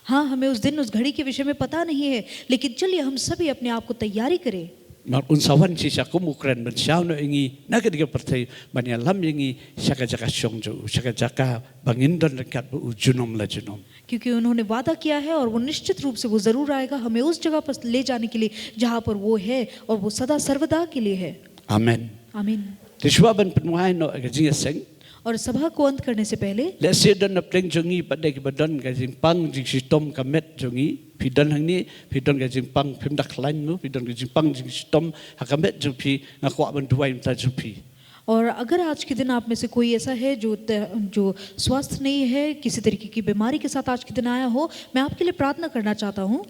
हाँ, हमें उस दिन, उस घड़ी के विषय में पता नहीं है, लेकिन चलिए हम सभी अपने आप को तैयारी करें। Namar un sa wan shisha kum u kren ban shaw noh ïa ngi na kane ka pyrthei, ban ïalam ïa ngi sha ka jaka shong jong u, sha ka jaka ba ngin don ryngkat bad u junom la junom. क्योंकि उन्होंने वादा किया है और वो निश्चित रूप से वो जरूर आएगा हमें उस जगह पर ले जाने के लिए जहाँ पर वो है और वो सदा सर्वदा के लिए है। Amen. आमीन। Te shuwa ban pynwai noh ïa ka jingïaseng, और सभा को अंत करने से पहले lehse don na pdeng jong ngi pat de kiba don ka jingpang jingshitom ka met jong ngi. Phi don hangne, phi don ka jingpang, phim da khlaiñ mo, phi don ka jingpang jingshitom ha ka met jong phi, nga kwah ban duwai mynta jong phi. और अगर आज के दिन आप में से कोई ऐसा है जो त-, जो स्वस्थ नहीं है, किसी तरीके की बीमारी के साथ आज के दिन आया हो, मैं आपके लिए प्रार्थना करना चाहता हूँ।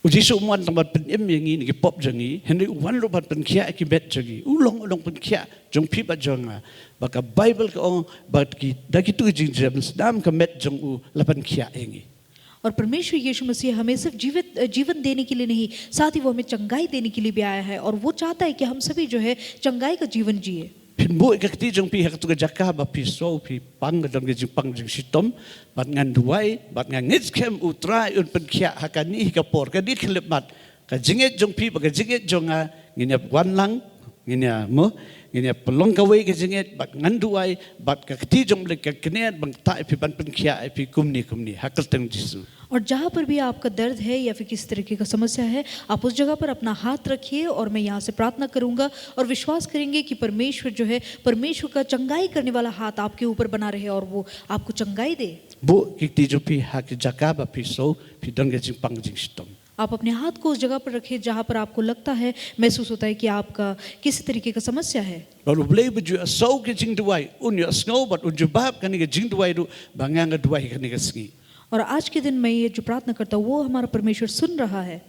U Jisu um wan tang ban pynim ïa ngi na ki pop jong ngi, hynrei u wan ruh ban pynkhiah ïa ki met jong ngi. U long u nongpynkhiah jong phi bad jong nga. Ba ka Baibl ka ong ba ki, da kitu ki jingjem snam ka met jong u la pynkhiah ïa ngi. और परमेश्वर यीशु मसीह हमें सिर्फ जीवित, जीवन देने के लिए नहीं, साथ ही वो हमें चंगाई देने के लिए भी आया है और वो चाहता है कि हम सभी जो है चंगाई का जीवन जिए। Phin buh ïa ka kti jong phi ha katu ka jaka ba phi sngew phi pang, ka don ka jingpang jingshitom, bad ngan duwai, bad nga ngeit skhem U Trai un pynkhiah ha kane hi ka por, kane ka khyllipmat, ka jingngeit jong phi bad ka jingngeit jong nga ngin ïa wan lang, ngin ïa mo, ngin ïa pynlong kawei ka jingngeit, bad ngan duwai, bad ka kti jong U Blei kan kniat ban ktah ïa phi, ban pynkhiah ïa phi kumne kumne, ha ka kyrteng Jisu. और जहाँ पर भी आपका दर्द है या फिर किसी तरीके का समस्या है, आप उस जगह पर अपना हाथ रखिए और मैं यहाँ से प्रार्थना करूँगा और विश्वास करेंगे कि परमेश्वर जो है, परमेश्वर का चंगाई करने वाला हाथ आपके ऊपर बना रहे और वो आपको चंगाई दे। Buh ïa ka kti jong phi ha ka jaka ba phi sngew phi don ka jingpang jingshitom. आप अपने हाथ को उस जगह पर रखें जहाँ पर आपको लगता है, महसूस होता है कि आपका किसी तरीके का समस्या है। Bad U Blei ba ju ïohsngew ka jingduwai, un ïohsngew bad un jubab kane ka jingduwai ruh ba nga nga duwai ha kane ka sngi. और आज के दिन मैं ये जो प्रार्थना करता हूँ, वो हमारा परमेश्वर सुन रहा है।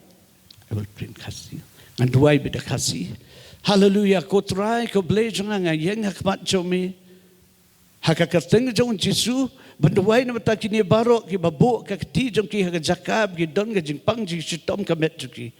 I will pray in Khasi. Ngan duwai beit da Khasi. Haleluia, ko Trai, ko Blei jong nga, nga ïeng ha khmat jong me ha ka kyrteng jong U Jisu, ban duwai na bynta kine baroh kiba buh ka kti jong ki ha ka jaka ba ki don ka jingpang jingshitom ka met jong ki.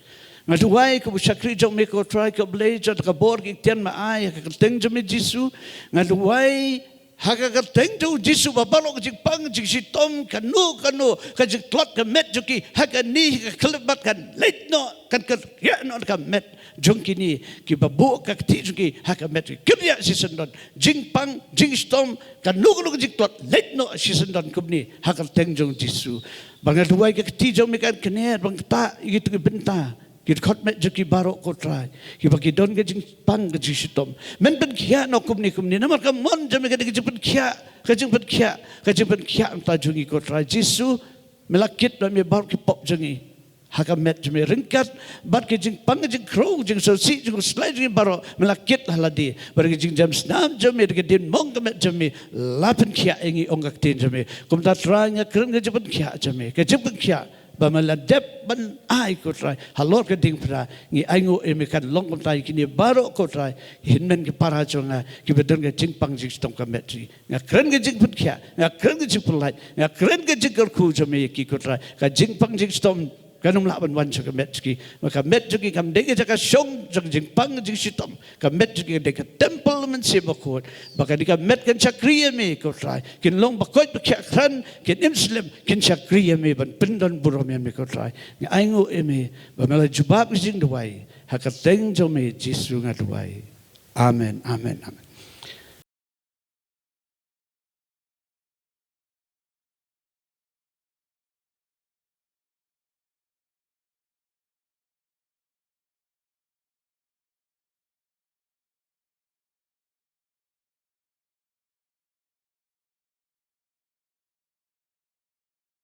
Nga duwai kum u shakri jong me, ko Trai, ko Blei, jong ka bor ki ktien ma ai ha ka kyrteng jong me Jisu. Nga duwai ha ka kyrteng jong U Jisu ba baroh ka jingpang jingshitom, kano kano ka jingtlot ka met jong ki ha kane hi ka khyllipmat kan leit noh, kan kynriah noh na ka met jong kine kiba buh ka kti jong ki ha ka met jong ki. Kynriah shisyndon jingpang jingshitom, kano kano ka jingtlot, leit noh shisyndon kumne ha ka kyrteng jong U Jisu. Bad nga duwai ka kti jong me kan kniat ban ktah ïa kito ki bynta, ki dkhot met jong ki baroh, ko Trai, kiba ki don ka jingpang ka jingshitom. Men pynkhiah noh kumne kumne namar ka mon jong me ka dei ka jingpynkhiah, ka jingpynkhiah, ka jingpynkhiah mynta jong ngi, ko Trai Jisu. Me la kit noh ïa me baroh ki pop jong ngi ha ka met jong me ryngkat bad ka jingpang ka jingkhrew, jingsngewsih, jingsngewshlei jong ngi baroh me la kit ha lade. Bad ka jingjem snam jong me, da ka dien mong ka met jong me, la pynkhiah ïa ngi, ong ka ktien jong me. Kumta Trai, nga kren ka jingpynkhiah jong me, ka jingpynkhiah ba me la dep ban ai, ko Trai, halor ka diengphna. Ngi ainguh ïa me kan long kumta ïa kine baroh, ko Trai, ki hynmen ki para jong nga kiba don ka jingpang jingshitom ka met jong ki. Nga kren ka jingpynkhiah, nga kren ka jingpyllait, nga kren ka jingkyrkhu jong me ïa ki, ko Trai. Ka jingpang jingshitom kan ym lah ban wan sha ka met jong ki. Namar ka met jong ki kam dei ka jaka shong jong ka jingpang jingshitom. Ka met jong ki ka dei ka templ Mynsiem Bakhuid. Ba kane ka met kan shakri ïa me, ko Trai. Kin long ba koit ba khiah kren, kin im slem, kin shakri ïa me ban pyndon burom ïa me, ko Trai. Nga ainguh ïa me ba me la jubab ka jingduwai. Ha ka kyrteng jong me Jisu nga duwai. Amen, amen, amen.